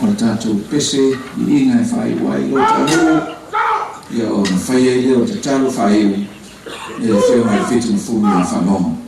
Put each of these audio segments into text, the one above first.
O le tatou pese iiga e faaiu ai lou taunuu, ia ona fai ai lea o tatalo faaiu e le Afioga i le Fitumafuni o le Faamauga.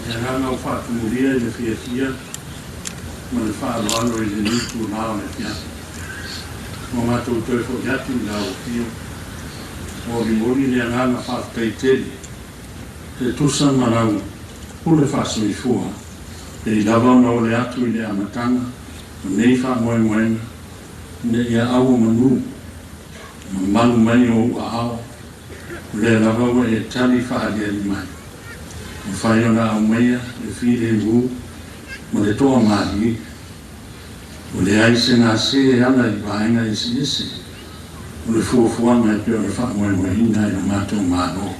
Le agaga ua faatumulia i le fiafia ma le faaaloalo i lenei itulā o le afiafi. Ua matou toe fo'i atu i lau afio, molimoli le agaga faafetai tele e tusa ma lau pule faasoifua, pei lava ona ole atu i le amataga o nei faamoemoega ina ia auomanu ma malu mai ou aao, o lea lava ua e tali faaaliali mai. Mafai ona aumaia le filemu ma le toamalie. Ua leai se gase e ala i vaega eseese o le fuafuaga e pei ona faamoemoeina e lo matou Malo.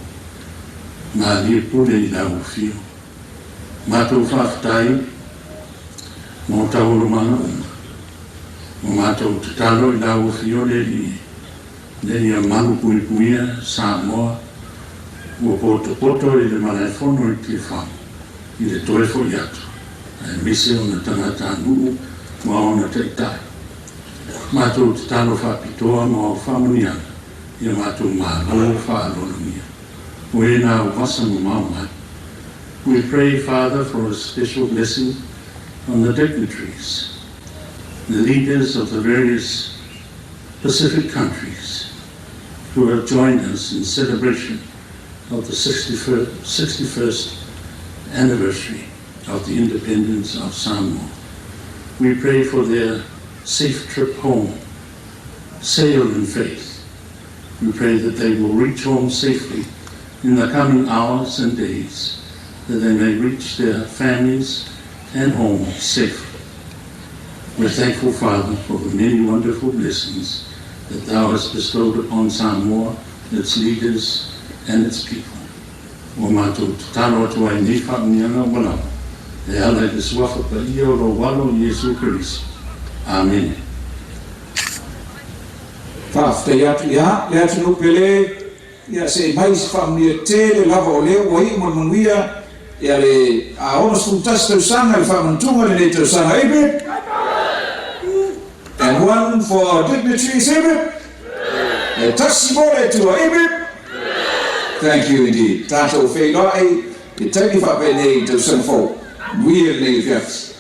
Malie pule i lau afio. Matou faafetai mo taualumaga uma. Ua matou tatalo i lau afio le Alii ina ia malupuipuia Samoa ua potopoto i le malaefono i Tiafau i le toe fo'i atu, aemaise ona tagatanuu ma ona taitai. Matou tatalo faapitoa mo au faamanuiaga ia matou malo faaaloalogia. O e na au vasa mamao mai. We pray, Father, for a special blessing on the dignitaries, the leaders of the various Pacific countries who have joined us in celebration of the 61st, 61st anniversary of the independence of Samoa. We pray for their safe trip home, sail in faith. We pray that they will reach home safely in the coming hours and days, that they may reach their families and homes safely. We're thankful, Father, for the many wonderful blessings that Thou hast bestowed upon Samoa, its leaders, and its people. Ua matou tatalo atu ai nei faamanuiaga ua lava, e ala i le suafa paia o lou Alo Iesu Keriso. Amene. Faafetai atu ia le atunuu pele, ia se i mai se faamanuia tele lava o lea ua iu ma le manuia ia le 61 tausaga le faamanutuga lenei tausaga. Hip hip! And one for our dignitaries, hip hip! E tasi mo le Atua, hip hip! Thank you indeed. Tatou feiloai i taimi faapenei i tausaga fou. Manuia lenei afiafi.